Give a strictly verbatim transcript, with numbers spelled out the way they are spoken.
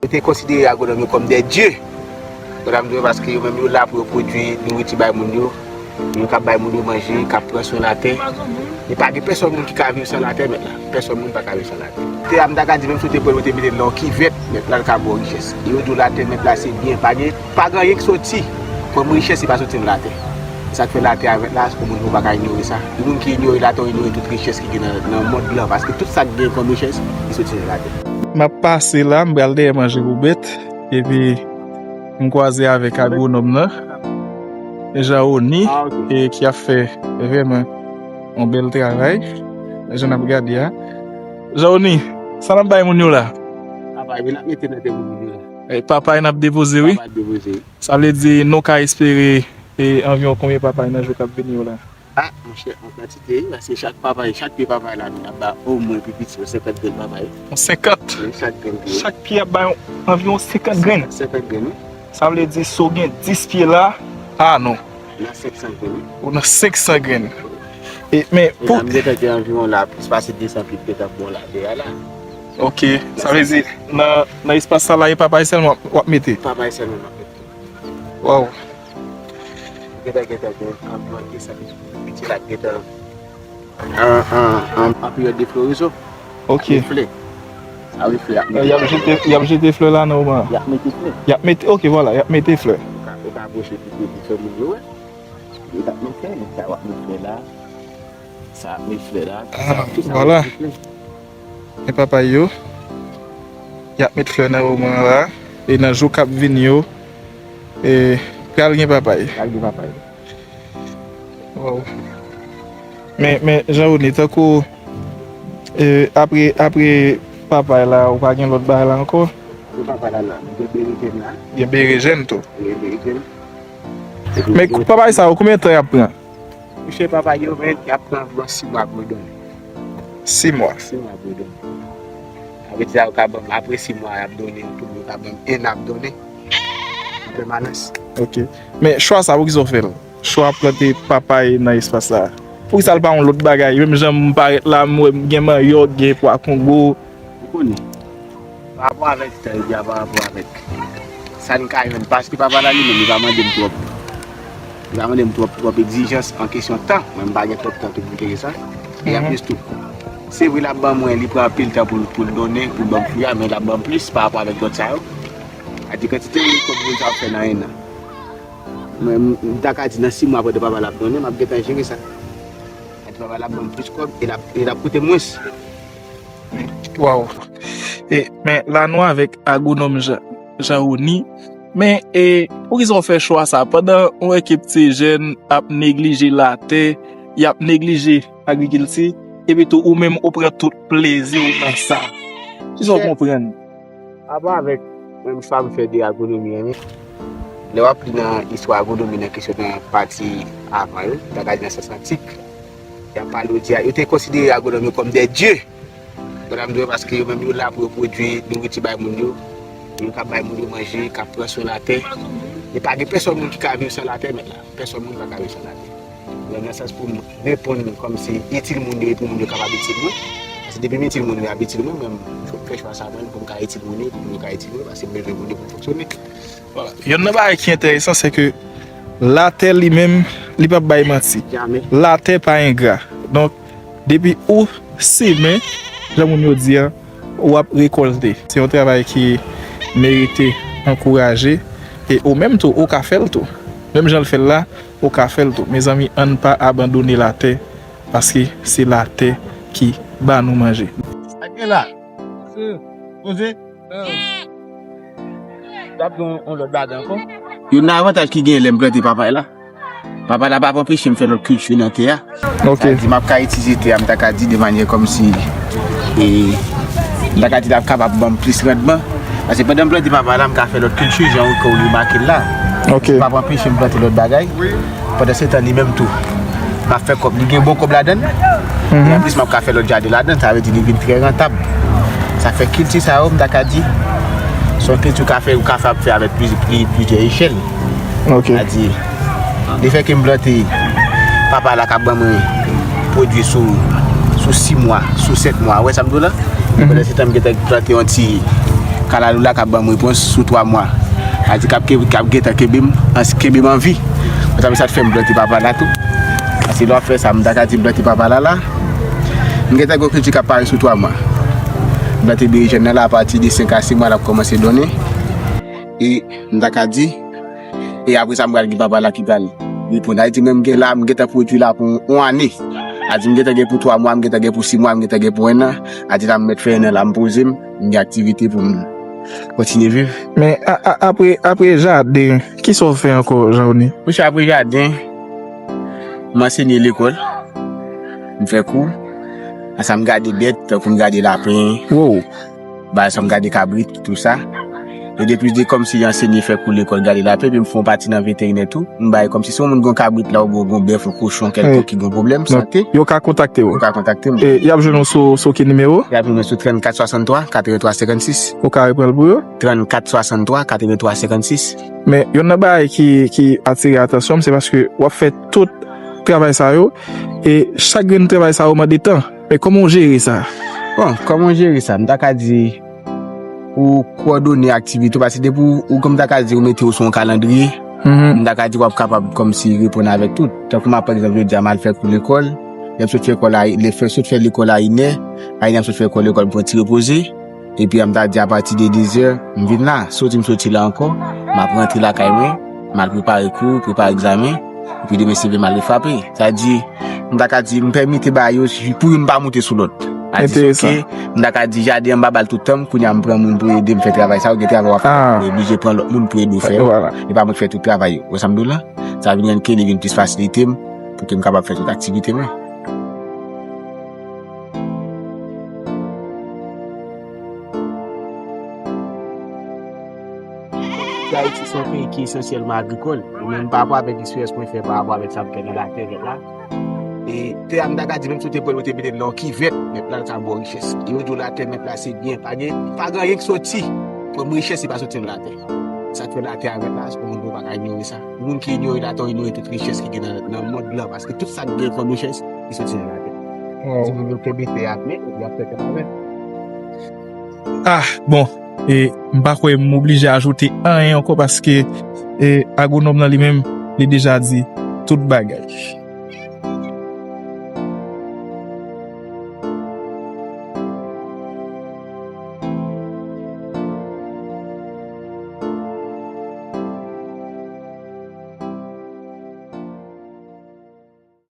Te konsidere agwonòm yo kòm dè dye. Konprann m di w, paske yo menm yo la pou yo pwodui nouriti bay moun yo. Yo k ap bay moun yo manje, k ap pran swen latè. E pa gen pèsòn moun ki ka viv san latè, mèt la. Pèsòn moun pa ka viv san latè. Tè a, m ta ka di, menm si w te pran l, ou te mete l nan yon kivèt, mèt la, l ka ba w richès. E yo di w latè, mèt la, se byen. Pa gen, pa gen anyen ki soti kòm richès, li pa soti nan latè. Sa k fè latè a mèt la, se pou moun yo pa ka inyore sa. Yon moun ki inyore latè, ou inyore tout richès ki gen nan, nan mond lan, paske tout sa k gen kòm richès, li soti nan latè. M ap pase la, m pral dèyè manje pou bèt, epi m kwaze avèk agwonòm nan, Jean Rony, e ki ap fè vrèman yon bèl travay. Jan n ap gade a. Jean Rony, sa n ap bay moun yo la? Papay, wi, n ap mete nan tè moun yo la. E, papay n ap depoze, wi. Papay depoze, wi. Sa vle di nou ka espere, e, anviwon konbyen papay nan jou k ap vini yo la? A, monchè, an kantite, wi, paske chak papay, chak pye papay la, nou ap ba omwen pi piti yon senkant grenn papay. Yon senkant? Wi, chak grenn pi. Chak pye ap bay anviwon senkant grenn? Senkant grenn, wi. Sa vle di si w gen dis pye la, a non. Nan senk san grenn, wi. Ou nan senk san grenn. E, men, e pou la, m gentan gen anviwon la, plis pase de san pye gentan bon la, deyò la. Ok, sa vle di, nan, nan espas sa la, e papay sèlman w ap mete? Papay sèlman m ap mete. Waw. Gentan, gentan, gen anviwon de san pye la, gentan an, an, an, an peryòd de floraison. Ok. Ap met flè. Sa vle flè ap mete. Y ap jete, y ap jete flè la nan moman an? Y ap mete flè. Y ap mete, ok, vwala, y ap mete flè. Ou ka, ou ka apwoche pi pre pou fè moun yo wè. Yo t ap met flè, men sa w ap met flè la. Sa ap met flè la. Ah, sa ap vwala. Met flè. E papay yo. Y ap met flè nan moman an la. E nan jou k ap vini yo, e, pral gen papay. Pral gen papay. Waw. Men, men, Jean Rony, tankou, e, apre, apre papay la, ou pa gen lòt bagay la ankò? Apre papay la, la, gen berejèn la. Gen berejèn tou. Gen berejèn. Men papay sa yo, konbyen tan y ap pran? Monchè, papay yo, men, y ap pran anviwon sis mwa pou yo donnen. Sis mwa? Sis mwa pou yo donnen. Sa vle di, sa yo ka ban m, apre sis mwa, y ap donnen, tou, yo ka ban m en an, y ap donnen. An pèmanans. Ok. Men chwa sa, poukisa w fè l? Chwa plante papay nan espas la. Poukisa l pa yon lòt bagay? Menm jan m parèt la, m wè m gen manyòk, gen pwa kongo. Ou konnen. Pa rapò avèk tan, epi a pa rapò avèk sa n ka jwenn. Paske papay la li menm, li pa mande m twòp. Li pa mande m twòp, twòp egzijans an kesyon tan. Mwen, m pa gen twòp tan tou pou m te gen sa. E anplis tou, se vre, l ap ban mwen, li pran anpil tan pou l, pou l donnen, pou l ban m fwi a, men l ap ban m plis pa rapò avèk lòt sa yo. A di kantite kòb moun sa ap fè nan en an. Mwen, m, m ta ka di nan sis mwa pandan papay la ap donnen, m ap gentan jere sa. Sa di papay la ap ban m plis kòb, e l ap, e l ap koute mwens. Waw. E, men, la nou avèk agwonòm Jean, Jean Rony. Men, e, poukisa w fè chwa sa? Pandan yon ekip ti jèn ap neglije latè, y ap neglije agrikilti, epi tou ou menm ou pran tout plezi w nan sa. Kisa w konprann? Apa avèk menm chwa m fè de agwonomi an, men lè w ap li nan istwa agwonomi nan kesyon nan pati avan yo, ta gade nan syans antik, y ap pale w di a, yo te konsidere agwonòm yo kòm dè dye. Konprann m di w, paske yo menm yo la pou yo pwodui nouriti bay moun yo. Yo k ap bay moun yo manje, k ap pran swen latè. E pa gen pèsòn moun ki ka viv san latè, mèt la. Pèsòn moun pa ka viv san latè. Mwen nan sans pou m reponn kòmsi itil moun yo e pou moun yo kapab itil mwen. Paske depi m itil moun yo ap itil mwen, mwen m fè chwa sa mwen pou m ka itil moun yo, pou moun yo ka itil mwen, paske m bezwen moun yo pou m fonksyone. Vwala. Yonn nan bagay ki enteresan, se ke latè li menm, li p ap bay manti. Jamè. Latè pa engra. Donk, depi ou simen, jan moun yo di a, w ap rekòlte. Se yon travay ki merite ankouraje. E ou menm tou, ou ka fè l tou. Menm jan l fè l la, ou ka fè l tou. Mezanmi, ann pa abandone latè, paske se latè ki ba nou manje. Sa gen la? Se poze. L ap gen yon lòt bagay ankò. Youn nan avantaj ki genyen lè m plante papay la, papay la p ap anpeche m fè lòt kilti nan tè a. Ok. Sa vle di, m ap ka itilize tè a, m ta ka di, de manyè kòmsi, e, m ta ka di l ap kapab ban m plis randman. Paske pandan m plante papay la, m ka fè lòt kilti, jan ou, ke w remake l la. Ok. L p ap anpeche m plante lòt bagay. Pandan se tan, li menm tou, m ap fè kòb. Li gen bon kòb ladan l. Mhm. E anplis, m ap ka fè lòt jaden ladan l. Sa vle di, li vin trè rantab. Sa fè kilti sa yo, m ta ka di, se yon kilti ou ka fè, ou ka fè, ap fè avèk pliz-, pli-, plizyè echèl. Ok. Sa di, lefètke m plante papay la k ap ban mwen pwodui sou, sou sis mwa, sou sèt mwa. Ou wè sa m di w la? Mhm. Pandan se tan, m gentan plante yon ti, Kalalou la k ap ban m repons sou twa mwa. A di k ap ke- k ap gentan kenbe m, ans- kenbe m an vi. Konsa, men sa t fè m plante papa la tou. Paske lè w ap fè sa, m ta ka di m plante papa la la. M gentan gen yon kilti k ap parèt sou twa mwa. M plante berejèn nan la, apati de senk a sis mwa, l ap kòmanse donnen. E m ta ka di, e apre sa, m pral gen papa la ki pral reponn. A di, men m gen la, m gentan pwodui la pou yon ane. A di, m gentan gen pou twa mwa, m gentan gen pou sis mwa, m gentan gen pou enn an. A di, la, m mèt fè enn an la, m poze m, m gen aktivite pou m kontinye viv. Men a- a- apre, apre jaden, kisa w fè ankò, Jean Rony? Monchè, apre jaden, m ansenye lekòl, m fè kou, ansanm gade bèt, tankou m gade lapen. Wow. Bagay sa, m gade kabrit, tou sa. E depi de kòmsi ansenye, fè kou lekòl, gade lapen, epi m fè yon pati nan veterinè tou. M bay kòmsi si yon moun gen yon kabrit la, oubyen yon bèf, yon kochon kèlkonk ki gen yon pwoblèm sante, yo ka kontakte w. Yo ka kontakte m. E y ap jwenn ou sou, sou ki nimewo? Y ap jwenn mwen sou trannkat swasanntwa, katreventwa senkannsis. Ou ka reprann l pou yo? Trannkat swasanntwa, katreventwa senkannsis. Men, youn nan bagay ki, ki atire atansyon m, se paske w ap fè tout travay sa yo, e chak grenn travay sa yo mande tan. Men kòman w jere sa? Bon, kòman w jere sa? M ta ka di, ou kowòdone aktivite w, paske depi w, ou, kòm m ta ka di, ou mete w sou yon kalandriye, m ta ka di w ap kapab kòmsi reponn avèk tout. Tankou m ap, pa egzanp, jodi a, m al fè kou lekòl, lè m sot fè lekòl a, lè fè, sot fè lekòl a inè, a inè m sot fè kou lekòl, m pran ti repoze, epi a m ta di apati de dezè, m vin la, soti m soti la ankò, m ap rantre lakay mwen, m al prepare kou, prepare egzamen, epi demen se vle m al refrape. Sa di, m ta ka di, m pèmete bagay yo, pou youn pa moute sou lòt. A di, ok, m ta ka di, jaden an m pa ba l tout tan m, kounye a m pran moun pou ede m fè travay sa, ou gen travay w ap fè, ou oblije pran lòt moun pou ede w fè yo. E pa mwen k fè tout travay yo. Ou wè sa m di w la? Sa vin rann ke li vin plis fasilite m pou ke m kapab fè tout aktivite mwen. Peyi Ayiti se yon peyi ki esansyèlman agrikòl. E menm pa rapò avèk eksperyans mwen fè pa rapò avèk sa m fè nan latè, mèt la. E tè a m ta ka di, menm si w te pran l, ou te mete l nan yon kivèt, mèt la, l ka ba w richès. E yo di w latè, mèt la, se byen. Pa gen, pa gen anyen ki soti kòm richès, se pa soti nan latè. Sa k fè latè a, mèt la, se pou moun yo pa ka inyore sa. Pou moun ki inyore latè, w inyore tout richès ki gen nan, nan mond lan, paske tout sa k gen kòm richès, li soti nan latè. Si moun yo kenbe tè a byen, epi y ap fè kè avè l. Ah, bon. E m pa kwè m oblije ajoute anyen ankò paske, e, agwonòm nan li menm, li deja di tout bagay.